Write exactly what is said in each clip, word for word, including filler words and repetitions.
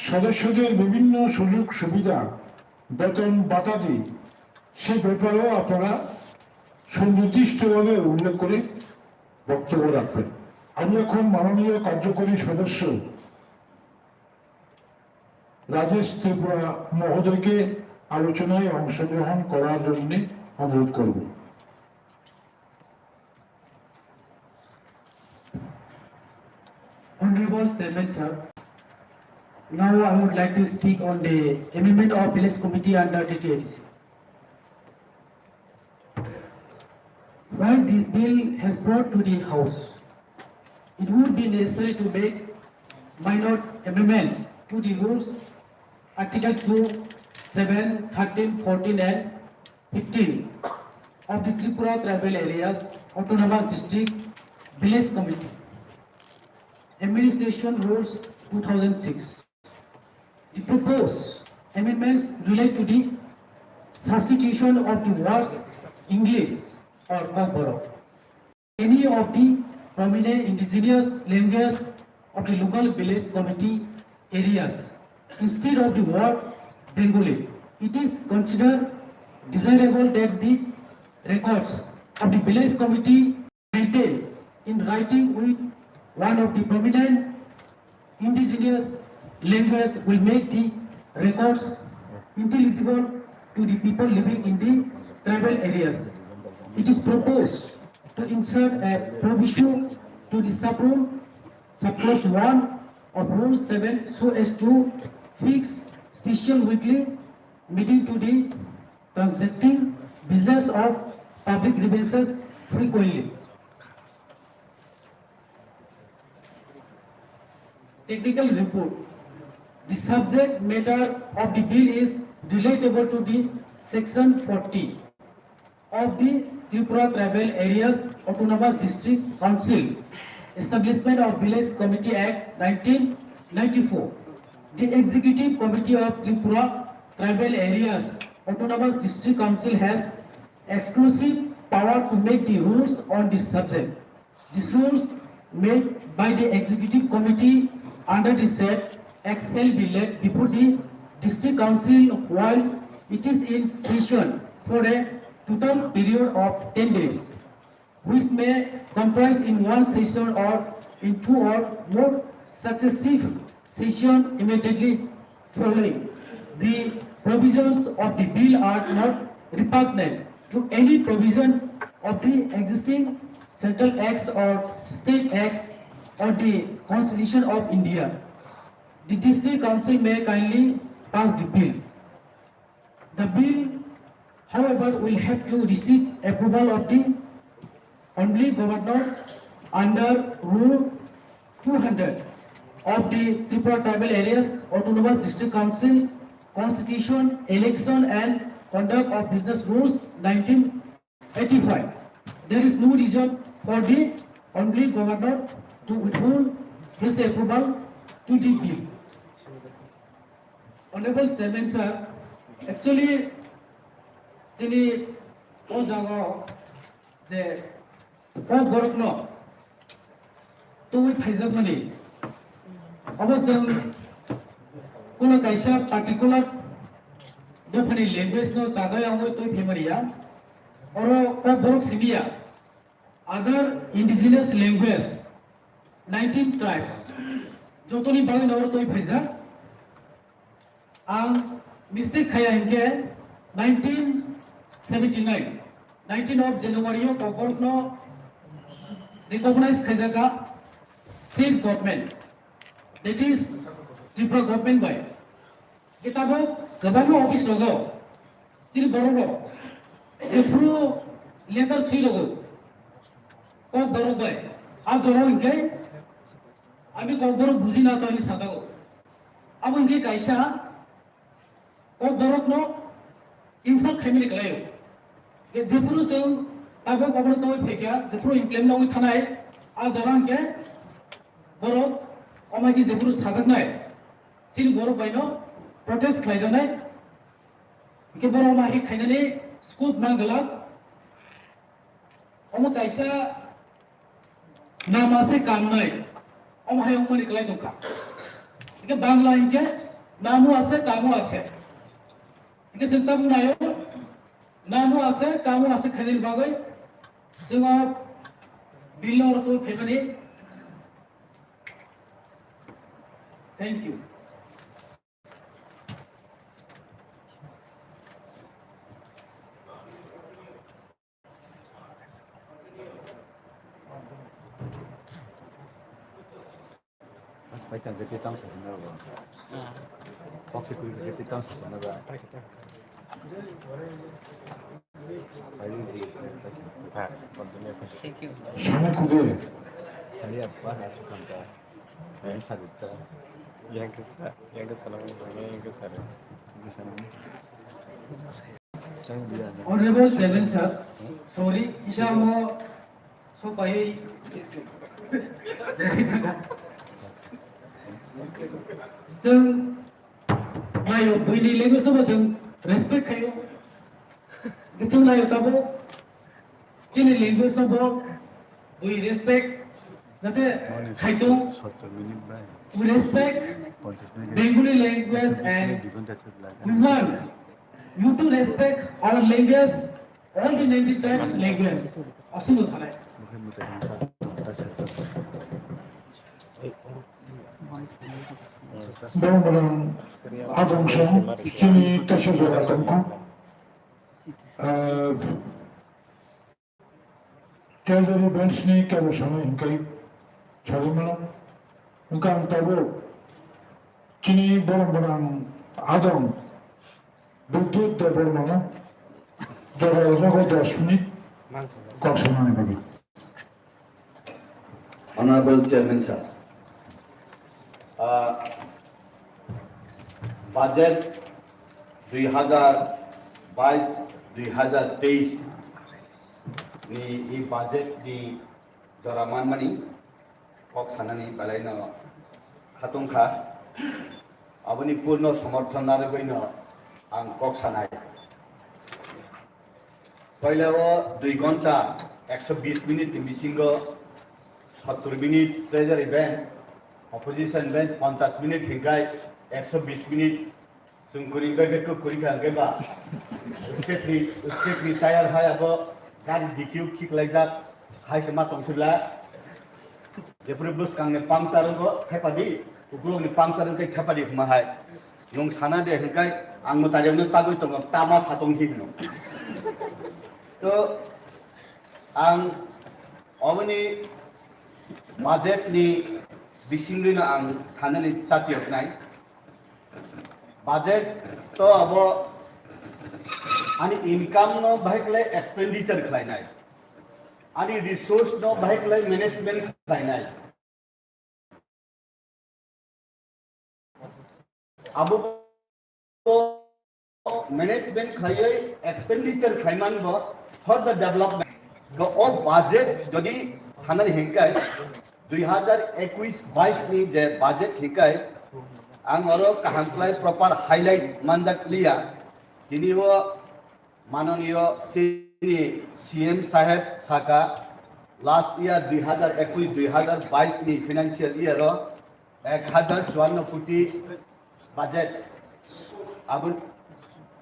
সদস্যদের বিভিন্ন সুযোগ সুবিধা, বেতন ভাতাদি সে ব্যাপারেও আপনারা সুনির্দিষ্টভাবে উল্লেখ করে বক্তব্য রাখবেন। আমি এখন মাননীয় কার্যকরী সদস্য রাজেশ ত্রিপুরা মহোদয়কে আলোচনায় অংশগ্রহণ করার জন্য অনুরোধ করব। Honorable Chairman sir, now I would like to speak on the amendment of village committee under T T A D C. While this bill has brought to the House, it would be necessary to make minor amendments to the rules, Article two, seven, thirteen, fourteen and fifteen of the Tripura Tribal Areas Autonomous District Village Committee Administration Rules two thousand six. The proposed amendments relate to the substitution of the words English or Kokborok, any of the prominent indigenous language of the local village committee areas instead of the word Bengali. It is considered desirable that the records of the village committee maintained in writing with one of the prominent indigenous language will make the records intelligible to the people living in the tribal areas. It is proposed to insert a provision to the sub-rule, subclause one of Rule seven so as to fix special weekly meeting to the transacting business of public grievances frequently. Technical report. The subject matter of the bill is relatable to the section forty of the Tripura Tribal Areas Autonomous District Council Establishment of Village Committee Act nineteen ninety-four. The Executive Committee of Tripura Tribal Areas Autonomous District Council has exclusive power to make the rules on this subject. Decisions made by the executive committee under the said act shall be laid before the district council while it is in session for a total period of ten days, which may comprise in one session or in two or more successive session immediately following. The provisions of the bill are not repugnant to any provision of the existing central acts or state acts or the Constitution of India. The district council may kindly pass the bill. The bill, however, will have to receive approval of the Honorable Governor under Rule two hundred of the Tripura Tribal Areas Autonomous District Council Constitution, Election and Conduct of Business Rules nineteen eighty-five. There is no reason for the Honorable Governor to withhold his approval to the bill. Honorable Chairman sir, actually, chini o jaga o je Kokborok no twi phaijakmani, abo chwng kuno kaisa particular dophani language no chajak wngwi twi phaimani ya. Oro Kokborok simi ya, other indigenous language, nineteen tribes, jotoni bagwi no oro twi phaijak. Ang mistake khaya hinkhe nineteen seventy-nine, nineteen of January o Kokborok no recognize khaijak a state government, that is Tripura government bai. Kitabok kwbangma office rogo chini borok rok jephuru letter swi rogo Kokborok bai. A jora hinkhe ami Kokborok buji na to ani sajago. Abo hinkhe kaisa Kokborok no insult khaimani kwlaio. Je jephuru chwng tabok obono tongwi phaikha, jephuru implement wngwi thanai, a jora hinkhe borok omo hai khe jephuru sajaknai, chini borok bai no protest khlaijaknai, hinkhe borok omo hai khe khainani scope ma glak. Omo kaisa nama se kamnai, omo hai wngmani kwlai tongkha. Hinkhe Bangla hinkhe Namo ase, kamo ase. Hingke chwng tabuk naio, namo ase, kamo ase khainani bagwi chwng o bill no rwtwi phaimani. Thank you. Paitang ke tang sa sina ba. Kok se kuri ke tang sa sina ba. Thank you. Sana kude. Kali apa nasi kanta? Yang sa dita. Yang ke sa, yang ke sa lang, yang ke sa. Yang ke sa lang. Honorable Chairman sir, sorry, kisa mo sopai. Chwng nayo, buini language no bo chwng respect khayo. Chwng nayo tabo, chini language no bo we respect, jate khaitung, we respect Bengali language and we want you to respect our language, all the ninety tribes language. Aswk sanai. Borok adong song chini kaisa jora tongkha. Ah, Treasury bench ni kebo sanai hingkai sarimano. Hingka ang tabuk chini borok borang adong Buddhit Debbarmano jora rwjago dos minute kok sanani bagwi. Honorable Chairman sir, ah, budget dui hazar bais dui hazar teis ni i budget ni jora manmani kok sanani belai no khatungkha. Aboni purno somorthon narwgwi no ang kok sanai. Poila o dui ghonta ekso bis minute ni bisingo sottor minute treasury bench, opposition bench ponchash minute hingkai ekso bis minute. Chwng kwrwi bai bai kwk kwrwi kha hwnkhe ba. Stepni, stepni tire hai abo gari D Q khiklaijak hai se ma tong sibla. Jephuru bwskangni puncture wngkha thepadi, ukulokni puncture wngkha thepadi hwnma hai. Nwng sana de hwnkhe ang mwtairokno chagwi tongo, tama satong hi hwno. To ang oboni budget ni bisingwino ang sanani chatiyoknai. Budget to abo ani income no bahai khlai expenditure khlainai, ani resource no bahai khlai management khlainai. Abo management khlaiwi expenditure khlaimani bo for the development. Bo o budget jodi sanani hingkai dui hazar ekuis bais ni je budget hingkai ang oro kaham khlai proper highlight manjak liya. Tini o Mananiyo chini C M saheb saka, last year dui hazar ekuis dui hazar bais ni financial year o ek hazar chuanno koti budget abun,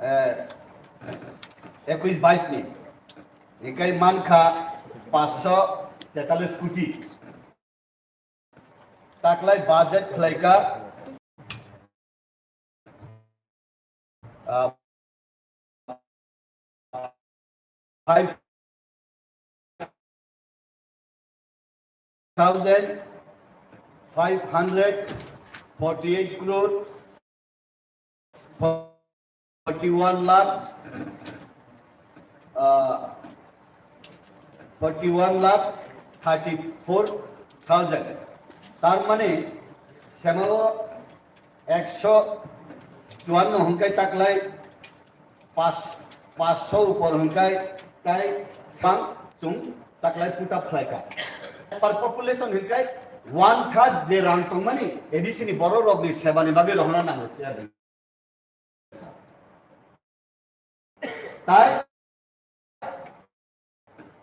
eh, ekuis bais ni hingkai mankha panchsho tetalis koti. Taklai budget khlaika, ah, five thousand five hundred forty-eight crore forty-one lakh, uh, forty-one lakh thirty-four thousand. Tar mane, semao ekso chuanno hingkai taklai pas, panchsho upor hingkai tai sang chung taklai put up khlaika. Per population hingkai one third je rang tongmani A D C ni borok rokni sebani bagwi rohorna nango chairman. Tai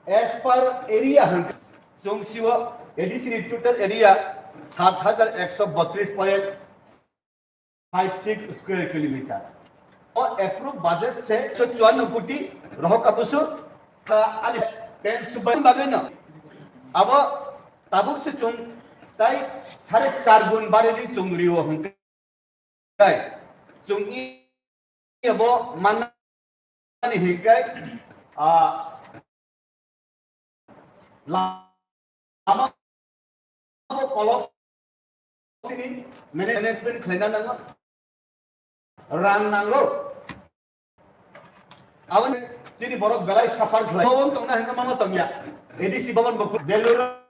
as per area hingkai chung siwo A D C ni total area sat hajar ekso botris point five six square kilometer. O approved budget se so chuanno koti rohok kabusu ka ani pen subai bagwi no. Abo tabuk se chung tai sare char gun bari di chung riwo hwnkhe. Chung i abo manna ni hwnkhe, ah, lama bo kolok sini management khlaina nango, rang nango. Aboni chini borok belai suffer khlai. Bhaban tongna hwnkhe mama tongya. A D C bhaban bo Belur